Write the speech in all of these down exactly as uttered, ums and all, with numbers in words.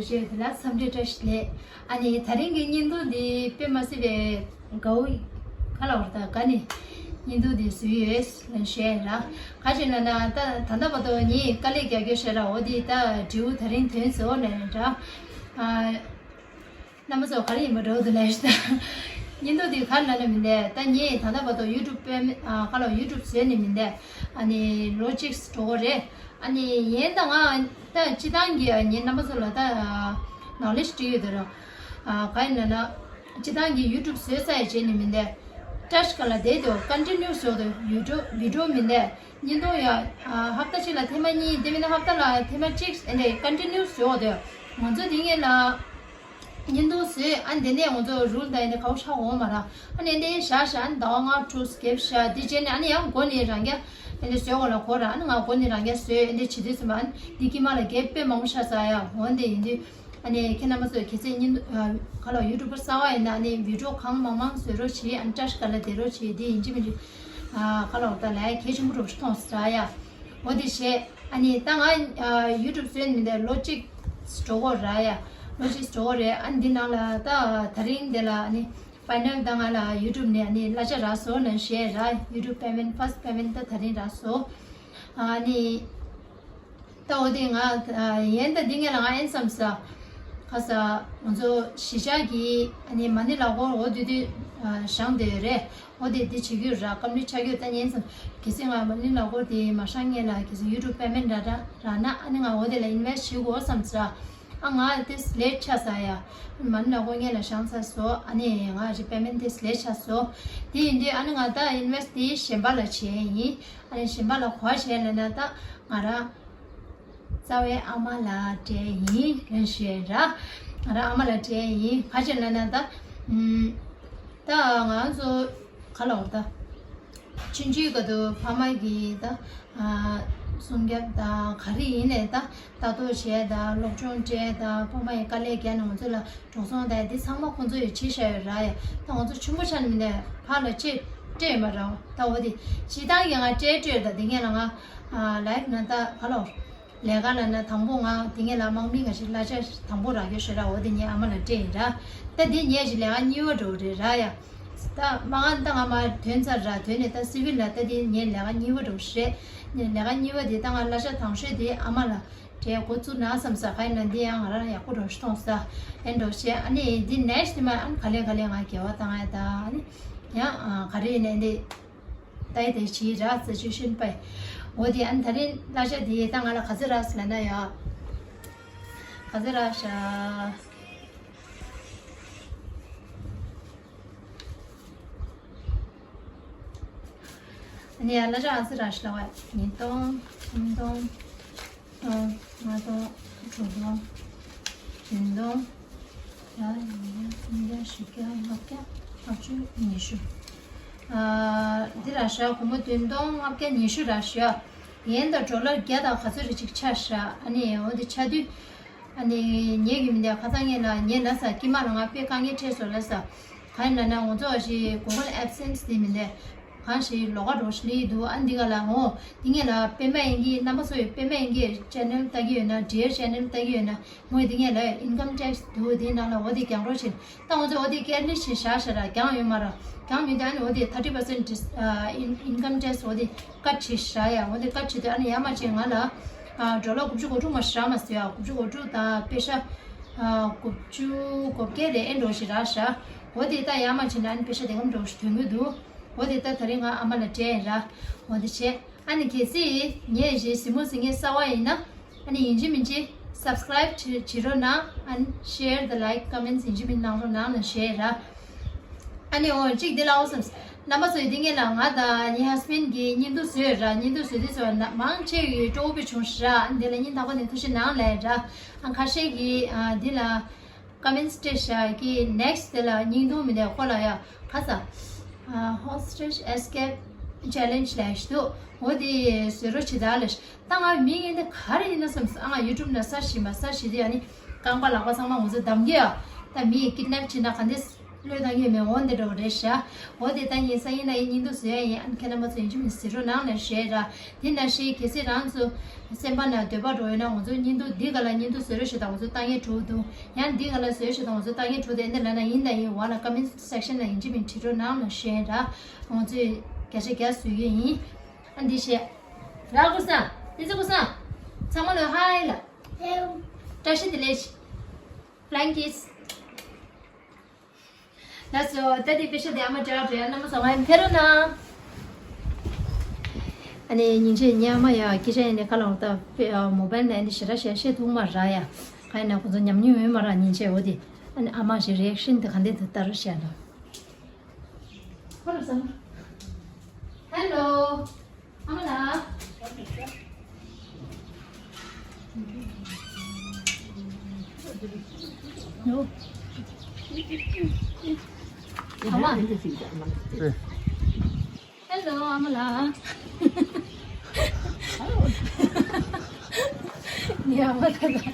ཞེས་དེ་ལ་འཚམས་འདྲི་བཀྲ་ཤིས་བདེ་ལེགས། ཨ་ནི་ད་རིང་གི་བརྙན་ཐུང་འདི་དཔེ་མ་སྲིད་པའི་དགའ་བོ་ག་ལ་བར་དང་དགའ་ནི་བརྙན་ཐུང་འདི་བཟོས་ཡོད་ལ་ཞུ་ཡ་ཡིན་ལ། ག་ཅི་ན་ན་ད་ད་ལྟ་བར་དུ་ངས་དཀའ་ལས་རྒྱག་རྒྱུ་ཞེ་དྲག་འོ་དེ་ད་འབྲས་བུ་ད་རིང་ཐོན་སོང་ནས་འདྲ། ཨ། རྣམ་པ་ཚོ་ག་རེ་ཡིན་པ་འགྲོ་འདུག་ལས་ཤི་ད། བརྙན་ཐུང་འདི་ག་ལ་ན་མིན་ཏེ་ད་ངས་ད་ལྟ་བར་དུ་ཡུ་ཊུབ་དཔེ་མེད་ཨ་ག་ལ་ཡུ་ཊུབ་བཟོས་ནི་མིན་ཏེ། ཨ་ནི་ལོ་གཅིག་འགྲོ་གི་རེད། ཨ་ནི་ཡིན་ད་ང་ད་སྤྱི་བཏང་གི་ངས་རྣམ་པ་ཚོ་ལ་ད་ནོ་ལེ་ཇི་སྤྲད་ཡོད་དེ་ར། ཨ་ག་ཡིན་ན་ན་སྤྱི་བཏང་གི་ཡུ་ཊུབ་བཟོས་ཚར་ཡ་བྱས་ནི་མིན་ཏེ། བཀྲ་ཤིས་ག་ལ་བསྡད་དེ་ཀོན་ཊི་ནིའུ་བཟོ་དེ་ཡུ་ཊུབ་བི་ཌི་ཡོ་མིན་ཏེ། བརྙན་ཐུང་ཡ་ཨ་ཧབ་ཏ་གཅིག་ལ་ཐེངས་མ་གཉིས་དེ་མིན་ན་ཧབ་ཏ་ལ་ཐེངས་མ་གཅིག་ཨ་ནི་ཀོན་ཊི་ནིའུ་བཟོ་དེ་ང་ཚོ་དེ་ངས་ལ། བརྙན་ཐུང་བཟོས་ཨ་འདི་ནས་ང་ཚོ་རུལ་དང་ཡིན་ན་གའུ་ཆགས་འོང་མ་ར། ཨ་ནི་འདི་བཞག་བཞག་ཨ་ནི་ཟླ་བ་ལྔ་དྲུག་རྒྱབ་བཞག་འདི་རྗེས་ནས་ཨ་ནི་ཡང་མགོ་ནས་རང་རྒྱ་ཨ་ནི་བཟོས་འོང་ལ་གོ་ར། ཨ་ནི་ང་མགོ་ནས་རང་རྒྱ་བཟོས་ཨ་ནི་བྱེད་དུས་ཙམ་ཨ་ནི་འདི་དཀྱིལ་མ་ལ་རྒྱབ་དཔེ་མང་པོ་ཆགས་ས་ཡ་འོ་འདི་ཡིན་དུས་ཨ་ནི་ཁྱེད་རྣམ་པ་ཚོས་གལ་སྲིད་བརྙན་ཐུང་ག་ལ་ཡུ་ཊུབ་པར་གསར་བ་ཡིན་ན་ཨ་ནི་བི་ཌི་ཡོ་གང་མང་མང་བཟོ་རོགས་བྱེད། ཨ་ནི་བཀྲ་ཤིས་ག་ལ་བསྡད་རོགས་བྱེད། འདི་ཡིན་གཅིག་མིན་གཅིག་ག་ལ་འོ་ད་ལས་གལ་ཆེན་པོ་འགྲོ་ཞིག་མཐོང་ས་ཡ་འོ་འདི་བྱས། ཨ་ནི་ད་ང་ཡུ་ཊུབ་བཟོས་ནི་འདི་ལོ་གཅིག་འགྲོ་གོ་ར་ཡ། ལོ་གཅིག་འགྲོ་གོ་རེད། ཨ་ནི་འདི་ནང་ལ་ད་ད་རིང་འདི་ལ་ཨ་ནི་ཕའི་ནལ་ད་ང་ལ་ཡུ་ཊུབ་ནས་ཨ་ནི་གླ་ཆ་རག་སོང་ནང་བཤད་ར། ཡུ་ཊུབ་པེ་མེན་ཕར་སི་ཊི་པེ་མེན་ད་ད་རིང་རག་སོང་། ཨ་ནི་ད་འོ་དེ་ང་ཡན་ད་འདི་ངས་ལ་ང་ཨེན་སམ་ས་ཁ་ས་ང་ཚོ་གཞིས་ཆགས་ཀྱི་ཨ་ནི་མ་ཎི་ལག་འཁོར་འོ་དུས་དུས་བཞེངས་བསྡད་ཡོད་རེད། འོ་དེ་འདི་བྱེད་རྒྱུ་ར་ཀམ་པི་ལིཊ་ཆགས་རྒྱུ་ད་ཉན་སོང་། གལ་སྲིད་ང་མ་ཎི་ལག་འཁོར་དེ་མ་བཞེངས་སྔོན་ལ་གལ་སྲིད་ཡུ་ཊུབ་པེ་མེན་རག་རག་རག་ན་ཨ་ནི་ང་འོ་དེ་ལ་ཨིན་ཝེ་སི་ཊི་བྱེད་དགོས་བསམ་ས། ཨ་ང་དེ་ལེཊ་ཆགས་ས་ཡ། མ་ཎི་ལག་འཁོར་སྔོན་ལ་བཞེངས་ཚར་སོང་། ཨ་ནི་ང་ཅིག་པེ་མེན་དེ་ལེཊ་ཆགས་སོང་། དེ་ཡིན་དུས་ཨ་ནི་ང་ད་ཨིན་ཝེ་སི་ཊི་དེ་གཞན་པ་ལ་བྱས་ཡིན། ཨ་ནི་གཞན་པ་ལ་ག་པར་བྱས་ལབ་ན་ད་ང་རང་རྩ་བའི་ཨ་མ་ལ་སྤྲད་ཡིན་ལབ་བཤད་ར། ང་རང་ཨ་མ་ལ་སྤྲད་ཡིན། ག་ཅི་ལབ་ན་ད་ཨུམ། ད་ང་ཚོ་ག་ལ་འོ་ད་ཆུང་ཆུང་སྐབས་དུ་ཕ་མ་གིས་ད་ཨ་སྲུང་སྐྱོབ་དང་ག་རེ་ཡིན་ནའི་ད་ལྟ་རྟོག་བྱས་དང་སློབ་སྦྱོང་སྤྲད་དང་ཕ་མ་ཡི་དཀའ་ལས་བརྒྱབ་ནས་ང་ཚོ་ལ་འགྲོ་སོང་དང་འདི་ཚང་མ་ཁོང་ཚོ་ཡིས་བྱེད་བཞག་ཡོད་ར་ཡ། ད་ང་ཚོ་ཆུང་པོ་ཆགས་ནས་མིན་ནས་ཕར་ལ་ཅིག་སྤྲད་མ་ར། ད་འོ་དེ་སྤྱིར་བཏང་གི་ང་སྤྲད་སྤྲད་ད་དེ་ངས་ལ་ང་ལའིབ་ནང་ད་ག་ལ་འོ། ལས་ཀ་ལ་ན་དང་པོ་ང་དེ་ངས་ལ་དམག་མི་འགའ་ཞིག་གླ་ཆ་དང་པོ་རག་རྒྱུ་ཞེ་དྲག་འོ་དེ་ངས་ཨ་མ་ལ་སྤྲད་ཡིན་ར། ད་དེ་ངས་ཞིག་ལས་ཀ་གཉིས་པ་འགྲོ་རེད་ར་ཡ། ད་མ་ང་ད་ང་མ་ཐོན་ཚར་ར། ཐོན་ནས་ད་སི་ཝིལ་ལ་ད་དེ་ངས་ལས་ཀ་གཉིས་པ་འགྲོ་རེད། ངས་ལས་ཀ་གཉིས་པ་དེ་ད་ང་གླ་ཆ་དང་ཤོས་དེ་ཨ་མ་ལ་སྤྲད་འགོ་བཙུགས་ན་བསམ་ས། ག་ཡིན་ན་འདི་ཡང་ང་རང་ཡག་པོ་འགྲོ་ཞིག་མཐོང་ས་ཨེ་འགྲོ་ཞེས། ཨ་ནི་འདི་ནེག་སི་ཊི་དེ་མ་ཨ་ནི་ག་ལེ་ག་ལེ་ང་དགེ་བ་བཏང་ཡ་ད་ཨ་ནི་ཡང་ག་རེ་ཡིན་ནའི་འདི། ད་ཡི་དེ་ཕྱིའི་རག་ས་ཅིག་ཤིན་པའི། འོ་དེ་ཨ་ནི་ད་རིང་གླ་ཆ་དེ་ད་ང་ལ་ག་ཚོད་རག་ཟེར་ན་ཡ། ག་ཚོད་རག་ཤག་ཨ་ནི་ཡ་གླ་ཆ་ག་ཚོད་རག་ཤག་ལ་བ་ཉིས་སྟོང་སུམ་སྟོང་། སྟོང་། ལྔ་སྟོང་། དྲུག་སྟོང་། བདུན་སྟོང་། ཡ་ཡ་ཡ་སུམ་བརྒྱ་བཞི་བརྒྱ་ལྔ་བརྒྱ་ལྔ་བཅུ་ཉི་ཤུ། ཨ་འདི་རག་ཤག་སྒོར་མོ་བདུན་སྟོང་ལྔ་བརྒྱ་ཉི་ཤུ་རག་ཤག་ཡན་ད་ཌོ་ལར་བརྒྱ་དང་ག་ཚོད་རེ་ཅིག་ཆགས་ཤག་ཨ་ནི་འོ་འདི་ཆགས་དུས་ཨ་ནི་ངེད་ཀྱི་མི་འདི་ཁ་སང་ངེད་ལ་ངེད་ལ་ས་ཀྱི་མ་ལ་ང་དཔེ་དཀའ་ངལ་འཕྲད་སོང་ལ་ས། གང་ཡིན་ལབ་ན་ང་ཚོ་ཨ་ཞེ་གུ་གལ་ཨེད་སེན་སི་དེ་མི་འདི། གང་ཞིག་ལོགས་ཀ་འགྲོ་ཞིག་ལི་འདུག་ཨ་འདི་ག་ལ་འོ། འདི་ངེད་ལ་པད་མ་ཨིན་སྐད་རྣམ་པ་ཚོ་ཡི་པད་མ་ཨིན་སྐད་ཅེ་ནལ་ལྟ་གི་ཡོད་ན་འདྲེར་ཅེ་ནལ་ལྟ་གི་ཡོད་ན་ངོས་འདི་ངེད་ལ་ཨིན་ཀམ་ཊེག་སི་འདུག་འདི་ནང་ལ་འོ་འདི་རྒྱང་རོགས་བྱེད། ད་ང་ཚོ་འོ་འདི་སྐད་ལི་ཞིག་བཞག་བཞག་ར་རྒྱང་ཡོད་མ་ར། རྒྱང་མི་འདི་ཨ་ནི་འོ་འདི་ཐར་ཊི་པར་སེན་ཊི་ཨིན་ཀམ་ཊེག་སི་འོ་འདི་ཀཊ་བྱེད་བཞག་ཡ། འོ་འདི་ཀཊ་བྱེད་དུས་ཨ་ནི་ཡ་མ་བྱེད་ང་ལ་ཌོ་ལར་དགུ་བཅུ་གོ་དྲུག་མ་བཞག་མ་ཟེར་ཡ། དགུ་བཅུ་གོ་དྲུག་དང་པེ་ཤ་དགུ་བཅུ་གོ་བརྒྱད་རེ་ཨེ་འགྲོ་ཞིག་རག་ཤག་འོ་དེ་ད་ཡ་མ་བྱེད་ན་ཨ་ནི་པེ་ཤ་དེ་གམ་འགྲོ་ཞིག་དོན་གི་འདུག་འོ་དེ་ད་ད་རིང་ང་ཨ་མ་ལ་སྤྲད་ཡིན་ར། འོ་དེ་བྱས་ཨ་ནི་གལ་སྲིད་ངས་ཞེ་གཟིགས་མོ་གཟིགས་མཁན་གསར་བ་ཡིན་ན་ཨ་ནི་ཡིན་གཅིག་མིན་གཅིག་སབ་སི་ཀ་རའིབ་བྱེད་བྱེད་རོགས་གནང་། ཨ་ནི་ཤེར་དང་ལའིཀ་ཀོ་མེན་ཊི་ཡིན་གཅིག་མིན་གནང་རོགས་གནང་ལ་ཞེས་ར། ཨ་ནི་འོ་གཅིག་འདི་ལ་འོ་སམ། རྣམ་པ་ཚོ་ཡི་འདི་ངས་ལ་ང་དང་ངའི་ཧས་བྷེན་གྱི་བརྙན་ཐུང་བཟོས་ར། བརྙན་ཐུང་བཟོས་དུས་ཚོ་ན་མང་ཆེ་ཡི་སྤྲོ་པོ་བྱུང་ཤག་ཨ་ནི་འདི་ལ་སྙིང་ཐག་པ་ནས་ཐུགས་རྗེ་གནང་ལབ་ར། ཨ་ཁ་ཤས་ཀྱིས་ཨ་འདི་ལ་ཀོ་མེན་ཊི་སྤྲད་ཤག་གི་ནེག་སི་ཊི་དེ་ལ་བརྙན་ཐུང་མི་འདྲ་ཁོ་ལ་ཡ་ཁ་ས་ཨ་ཧོ་སི་ཊེཇ་ཨེ་སི་ཀེབ་ཅེ་ལེན་ཇི་ལབ་ཞིག་འདུག་འོ་དེ་བཟོས་རོགས་བྱེད་ད་ལབ་ཤག་ད་ང་མི་ངན་དེ་ག་རེ་ཡིན་ན་བསམ་སོང་། ཨ་ང་ཡུ་ཊུབ་ནང་སར་ཆི་བྱས་མ་སར་ཆི་བྱས་དེ་ཨ་ནི་རྐང་པ་ལག་པ་ཚང་མ་ང་ཚོ་བསྡམས་ཀྱི་ཡ། ད་མི་ཡི་ཀིཌ་ནེབ་བྱེད་ན་ག་འདྲས་ བློས་བཏང་གི་མེད། འོ་འདི་འདྲ་བ་རེད་ཤག་འོ་དེ་ད་ཡིན་ས་ཡིན་ན་ཡིན། བརྙན་ཐུང་བཟོ་ཡ་ཡིན། ཨ་ནི་ཁྱེད་རྣམ་པ་ཚོ་ཡིན་གཅིག་མིན་གཅིག་གཟིགས་རོགས་གནང་ལབ་ཞུ་ཡ་ར། དེ་ནང་བཞིན་གལ་སྲིད་རང་ཚོ་སེམས་པ་ནང་འདོད་པ་འགྲོ་ཡོད་ན། ང་ཚོ་བརྙན་ཐུང་འདི་ག་ལ་བརྙན་ཐུང་བཟོ་རོགས་ཞེས་དང་ང་ཚོ་ལྟ་མཁན་འགྲོ་འདུག་ཡང་འདི་ག་ལ་བཟོ་ཞེས་དང་ང་ཚོ་ལྟ་མཁན་འགྲོ་དེ་འདི་ལ་ན་ཡིན་དང་ཡིན་འོག་ལ་ཀོ་མེན་སེག་ཤན་ལ་ཡིན་གཅིག་མིན་གཅིག་གཟིགས་རོགས་གནང་ལབ་ཞུ་ཡ་ར། ང་ཚོས་བརྒྱ་ཆ་བརྒྱ་བཟོ་གི་ཡིན། ཨ་འདི་བཤད་ར། ཀུ་སང་། དེ་ཚོ་ཀུ་སང་། ཚང་མ་ལ་ཧའི་ལབ། བཀྲ་ཤིས་བདེ་ལེགས། Flying kiss། ལགས་སོ། ད་དེ་པེ་ཤ་དེ་ཨ་མ་འདྲ་འདྲ་ཡ་རྣམ་པ་ཚོ་ང་ཡང་ཕེབས་རོགས་གནང་། ཨ་ནི་སྙིང་རྗེ། ངའི་ཨ་མ་ཡ་སྐད་ཆ་ཡིན་ནའི་ཁ་ལོང་ད་པེ་ཨ་མོ་བལ་ནས་ཨ་ནི་ཞེ་དྲག་བཤད་ཤེས་ཐུབ་མ་ར་ཡ། གང་ཡིན་ན་ཁོ་ཚོ་ཉམས་མྱོང་ཡོད་མ་ར། སྙིང་རྗེ། འོ་དེ་ཨ་ནི་ཨ་མ་ཞིག་རི་ཨེག་ཤན་དེ་ག་འདྲ་འདུག་ལྟ་རོགས་བྱས་ལོ། ཧེ་ལོ། ཨ་མ་ལགས། ནོ། ཨ་མ། ཧེ་ལོ། ཨ་མ་ལགས། ངའི་ཨ་མ་ལགས།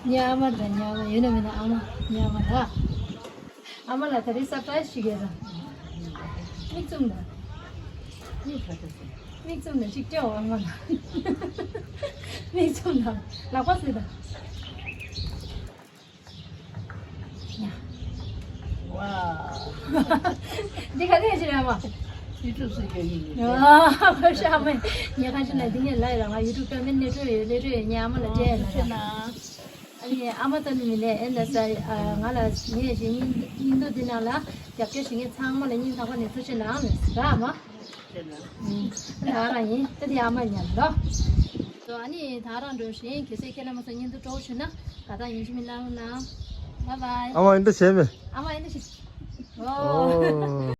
ངའི་ཨ་མ་ལགས། ངའི་ཨ་མ་ཡོད་ན་མེད་ན་ཨ་མ། ངའི་ཨ་མ་ལགས། ཨ་མ་ལགས་ད་རེས་སར་པ་རའི་སི་ཞིག་ཡོད་ར། མིག་བཙུམ་དང་། མིག་བཙུམ་དང་ཅིག་སྤྲད་འོ་ཨ་མ་ལགས། མིག་བཙུམ་དང་། ལག་པ་བཟེད་དང་། ཡ། ཝའོ། འདི་ག་ནས་ཡོད་ཀྱི་རེད་ཨ་མ། ཡུ་ཊུབ་སུ་སྐྱོན་གྱི་ཡིན། ཨ་ཁ་ཤ་མ། ངས་ཁ་ཤ་ལ་འདི་ངས་ལབ་ཡོད་ར། ང་ཡུ་ཊུབ་ཀ་མེད་ནས་སྤྲོད་ཡོད་ལས་སྤྲོད་ཡོད། ངས་ཨ་མ་ལ་སྤྲད་ཡོད་ལ་ར། ཨ་ནི་ཨ་མ་ད་ནི་མི་ལས་ཨེ་ན་ས་ང་ལ་ངས་ཞིག་སྙིང་སྙིང་སྟོབས་འདི་ནང་ལ་རྒྱབ་སྐྱོར་ཞུ་མཁན་ཚང་མ་ལ་སྙིང་ཐག་པ་ནས་ཐུགས་རྗེ་གནང་ལབ་ར་ཨ་མ། ད་རང་ཡིན། ད་དེ་ཨ་མ་ཉར་ལོ། ཨ་ནི་ད་རང་འགྲོ་བཞིན་གལ་སྲིད་ཁྱེད་རྣམ་པ་ཚོ་བརྙན་ཐུང་སྤྲོ་བོ་བྱུང་ན་དགའ་རྟགས་ཡིན་གཅིག་མིན་གནང་རོགས་གནང་། བཱའི་བཱའི། ཨ་མ་ཨེ་འདྲ་བྱས་མེད། ཨ་མ་ཨེ་འདྲ་བྱས། ཨོ། ཨོ།